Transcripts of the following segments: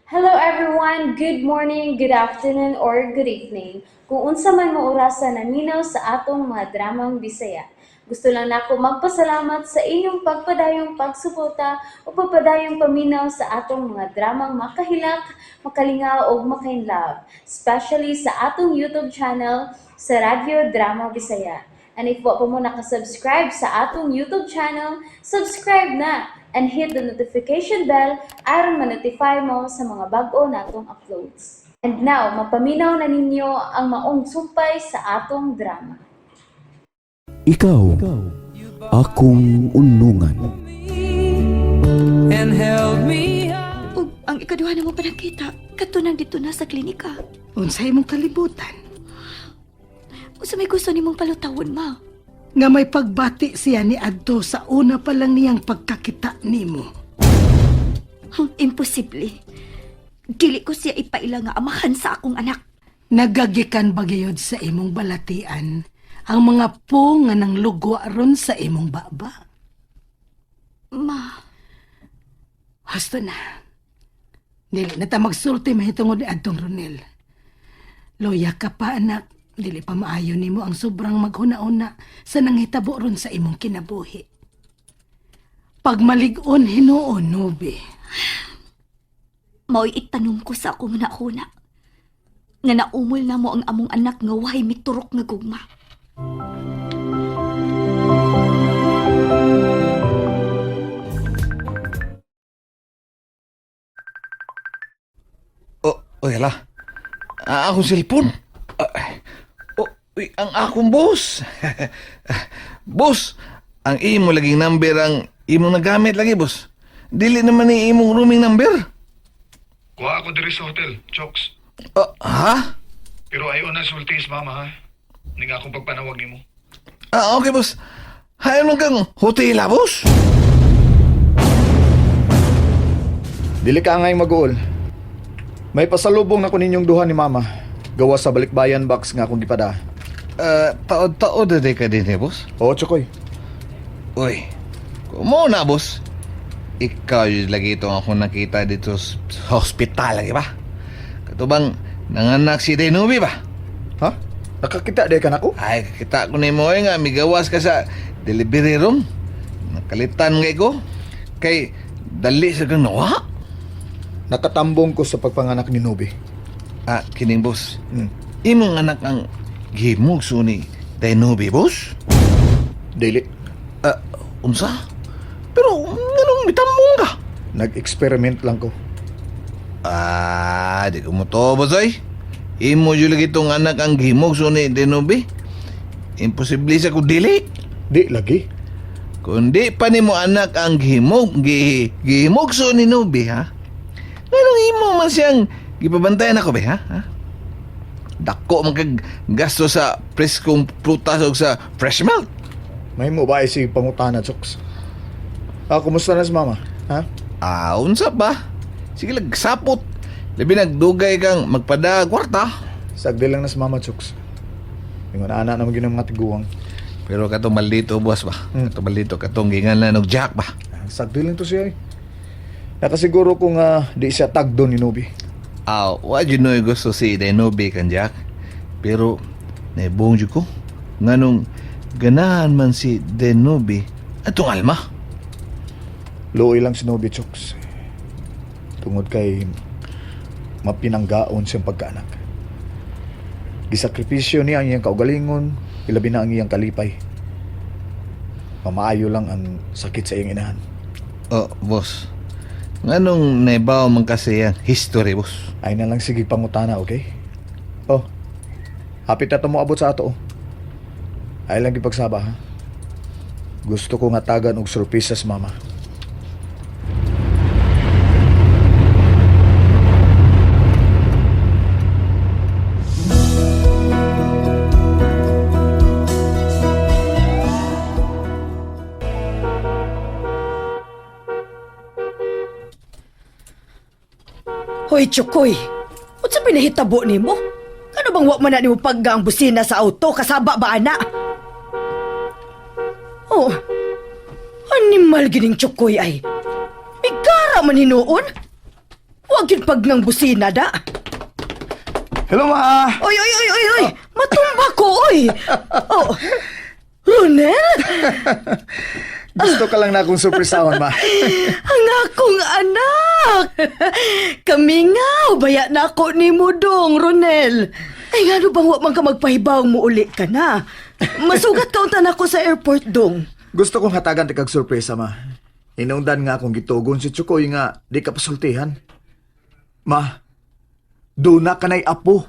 Hello everyone! Good morning, good afternoon, or good evening. Kung unsa man mo orasa naminaw sa atong mga dramang Bisaya. Gusto lang nako magpasalamat sa inyong pagpadayong pagsuporta o pagpadayong paminaw sa atong mga dramang makahilak, makalingaw ug makainlove, especially sa atong YouTube channel sa Radyo Drama Bisaya. And if wa pa mo nakasubscribe sa atong YouTube channel, subscribe na and hit the notification bell aron ma-notify mo sa mga bag-o natong uploads. And now, mapaminaw na ninyo ang maong sumpay sa atong drama. Ikaw, akong unungan. And held me up. Ug ang ikaduha na mo pa nakita, katunang dito na sa klinika. Unsay imong kalibutan? Unsa may gusto nimong palutawon, ma? Nga may pagbati siya ni Adto sa una pa lang niyang pagkakita nimo. Imposible. Dili ko siya ipaila nga amahan sa akong anak. Nagagikan ba gayod sa imong balatian ang mga po nga nang lugwa ron sa imong baba? Ma, Husto na. Dili na ta magsulti mahitungod ni Adtong Ronel. Loya ka pa, anak. Dili pa maayo nimo ang sobrang maghuna-una sa nanghitabo ron sa imong kinabuhi. Pagmalig-on hinuon, Nubi. Mao'y itanong ko sa akong hunahuna. Nga naumol na mo ang among anak nga wahay miturok nga gugma. Oh, oy, hala. Ah, akong cellphone. Ah, oh, uy, ang akong boss. Boss, ang imo laging number ang imong nagamit lagi, boss. Dili naman ni imong roaming number. Kuha ako diri sa hotel, Chokes. Oh, ha? Pero ayaw na sulti sa mama ha. Ning akong pagpanawag nimo. Ah, okay, boss. Hayon man kang hotel, ah, boss. Dili ka ngay mag-uol. May pasalubong na ko ninyong duha ni Mama. Gawa sa balikbayan box nga akong gipada. Ah, taod-taod na di ka din, eh, boss. Oo, Chokoy. Uy, kumo na, boss. Ikaw yun lagi itong ako nakita dito sa hospital, lagi ba? Katubang nanganak si Denubi ba? Ha? Nakakita di ka nako? Ay, kakita ko ni mo eh nga, migawas ka sa delivery room. Nakalitan ngay ko. Kay, dali sa kang nawa. Nakatambong ko sa pagpanganak ni Nubi. Ah, kining boss. Hmm. Imong anak ang gimugso ni Denubi, boss? Dili. Ah, unsa? Pero, anong mitambong ka? Nag-experiment lang ko. Ah, di ko mo to, boss, oy. Imo yun lagi itong anak ang gimugso ni Denubi. Imposible sa kung dili. Di lagi. Kundi pa nimo anak ang gihimugso ni Nubi, ha? Nganong imo man siyang gipabantayan ako, be, ha? Ha? Dako man kag gasto sa preskong prutas o sa fresh milk. May mo ba ay si pangutana, Choks? Ah, kumusta na si Mama? Ha? Ah, unsa ba? Sige lang, sapot. Labi nagdugay kang magpada kwarta. Sagdi lang na si Mama, Choks. Ingon ana naman ginang mga tiguang. Pero katong maldito, boss ba? Katong maldito, katong gingan og Jack ba? Ah, sagdi lang to siya eh. Nakasiguro ko nga di siya tagdo ni Nubi. Ah, wa jud noy gusto si Denobi kan Jack. Pero naibong jud ko nganong ganahan man si Denobi atong alma. Luoy lang si Nobi Chooks. Tungod kay mapinanggaon siyang pagkaanak. Gisakripisyo niya ang iyang kaugalingon, ilabi na ang iyang kalipay. Mamaayo lang ang sakit sa iyang inahan. Oh, boss. Nganong naibaw man kasi ang history, boss. Ay na lang sige pangutana, okay? Oh, hapit na to mo abot sa ato. oh. Ay lang gipagsaba ha. Gusto ko nga tagan og sorpresa sa mama. Hoy, Chokoy! Unsa pinahitabo nimo? Ano bang wa man na nimo pagga ang busina sa auto kasaba ba ana? Oh. Animal gining Chokoy ay. Migara man hinuon. Wa Wa gyud pag ng busina da. Hello, ma! Oy, oy, oy, oy, oy! Matumba ko, oy! Oh, Ronel? Gusto ka lang na akong surprisahon, ma. Ang akong anak! Kami nga, baya na ako ni Mudong, Ronel. Ay, nga bang wa man ka magpahibaw mo uli ka na? Masugat ka unta nako sa airport, dong. Gusto kong hatagan ti kag surpresa, ma. Hinungdan nga akong gitugon si Chukoy nga di ka pasultihan. Ma, duna ka na'y apo.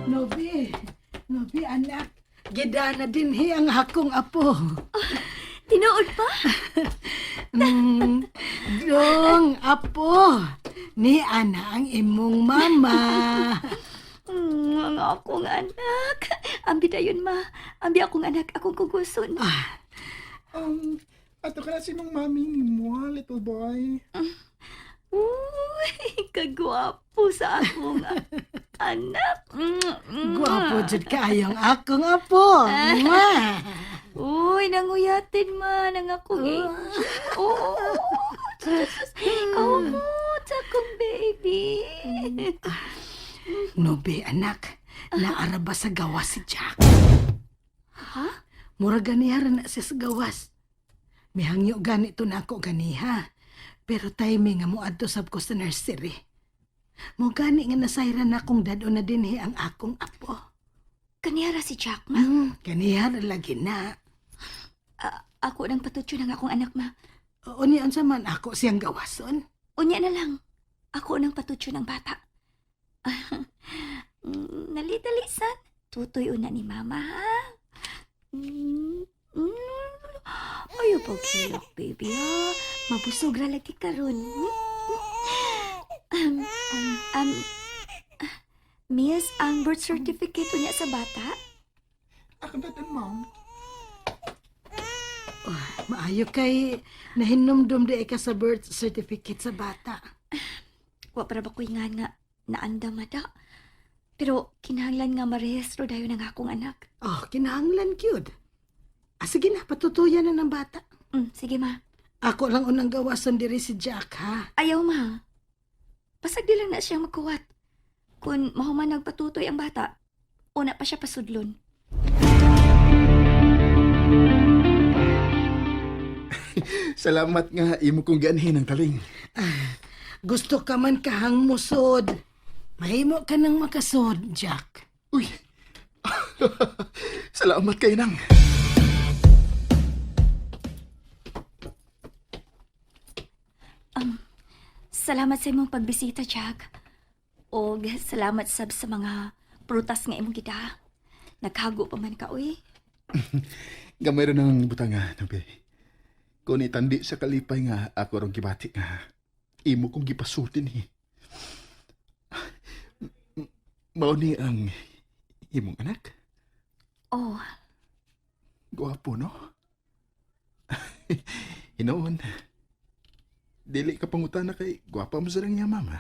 Nobi, Nobi anak, gidana dinhi ang akong apo. Tinuod pa? Dong, apo, ni ana ang imong mama. Ang akong anak. Ambi dayon ma. Ambi akong anak, akong kuguson. Ato ka na sinong mami ni mo, little boy. Uy, kagwapo sa akong anak. Gwapo jud kaayo ang akong apo. Mwah! Uy, nanguyatin man ang akong angel. Oo. Kamot akong baby. Nobi anak, naara ba sa gawas si Jack? Ha? Mura ganiha ra na siya sa gawas. Mihangyo ganito na ako ganiha. Pero timing nga moadto sab ko sa nursery. Mo gani nga nasayran na akong dad-o na dinhi ang akong apo. Kaniyara si Jack, ma. Ganiha ra lagi na. Ako nang patutyo ng akong anak, ma. Oo niya unsa man ako siyang gawason. Unya na lang. Ako nang patutyo ng bata. Nalidali, san. Tutoy una ni mama, ha? Mm, mm. Ayaw paghilak, baby, ha? Mabusog ra lagi karon. Um, Miss, ang birth certificate unya sa bata? Ako datan, ma'am. Maayo kay nahinumdum di ka sa birth certificate sa bata. Wa para ba ko'y nga nga naandam da. Pero kinahanglan nga marehistro dayon ang akong anak. Oh, kinahanglan gyud. Ah, sige na, patutuyan na ng bata. Sige ma. Ako lang unang gawason diri si Jack, ha? Ayaw ma. Pasag di lang na siyang magkuwat. Kung mahuman nagpatutoy ang bata, una pa siya pasudlon. Salamat nga imo kong gianhin ang taling. Gusto ka man kahang musod. Mahimo ka nang makasod, Jack. Uy. Salamat kay nang. Salamat sa imong pagbisita, Jack. Og salamat sab sa mga prutas nga imong gida. Naghago pa man ka, uy. Gamay ra ng butanga, nabi. Kung itandi sa kalipay nga ako rong gibati nga imo kong gipasulti ni. Mao ni ang imong anak. Oh, Gwapo, no? Hinoon. Dili ka pangutana kay gwapa mo sa lang niya, mama.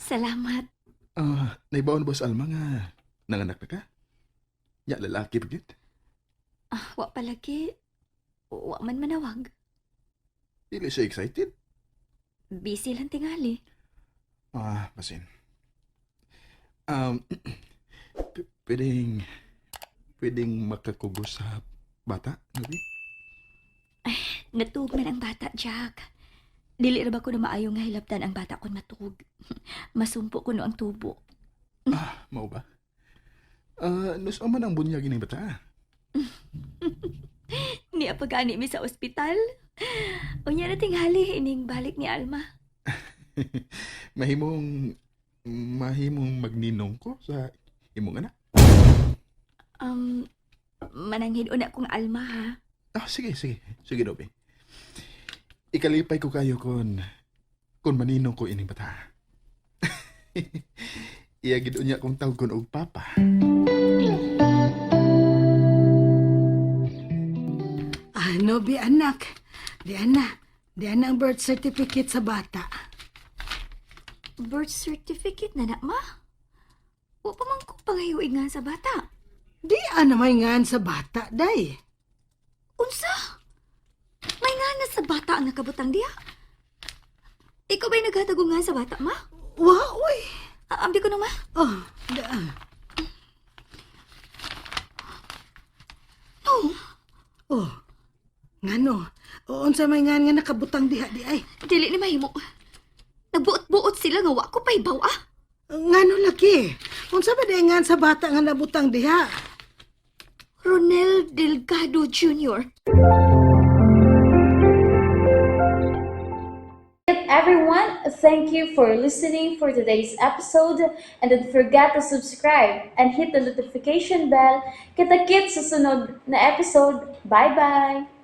Salamat. Ah, naibaon ba sa Alma nga nanganak na ka? Ya, lalaki pa gyud. Ah, wa palagi. Wa man manawag. Dili siya excited. Busy lang tingali. Ah, basin. Um, pwedeng, pwedeng makakugos sa bata, Nubi? Natuog man ang bata, Jack. Dili ra ba ko na maayo nga hilabtan ang bata kon matuog. Masumpo kuno ang tubo. Ah, mao ba? Ah, nusa man ang bunyag ining bata. Niya pagani mi sa ospital. Unya na tingali ining balik ni Alma. Mahimong, mahimong magninong ko sa imong anak. Mananghid una kong Alma ha. Ah, sige, sige. Sige, Dobby. Ikalipay ko kayo kung maninong ko ining bata. Iya gid unya kong tawgon og papa. Ah, Nobi anak. Di ana. Di ana ang birth certificate sa bata. Birth certificate na na, ma. Wa pa man ko pangayuig nga sa bata. Di ana may ngan sa bata, day. Unsa? May nga sa bata ang nakabutang diha. Ikaw ba'y naghatag og ngan sa bata, ma? Wa, uy. Ah, ambi ko na, ma. Oh, da. No, Oh. Ngano? O, unsa may ngan nga nakabutang diha di ay? Dili ni mahimo. Nagbuot-buot sila nga wa ko pahibaw ah. Ngano laki? Unsa ba di ngan sa bata nga nabutang diha? Ronel Delgado Jr. Everyone, thank you for listening for today's episode, and don't forget to subscribe and hit the notification bell. Kita-kits sa sunod na episode. Bye-bye!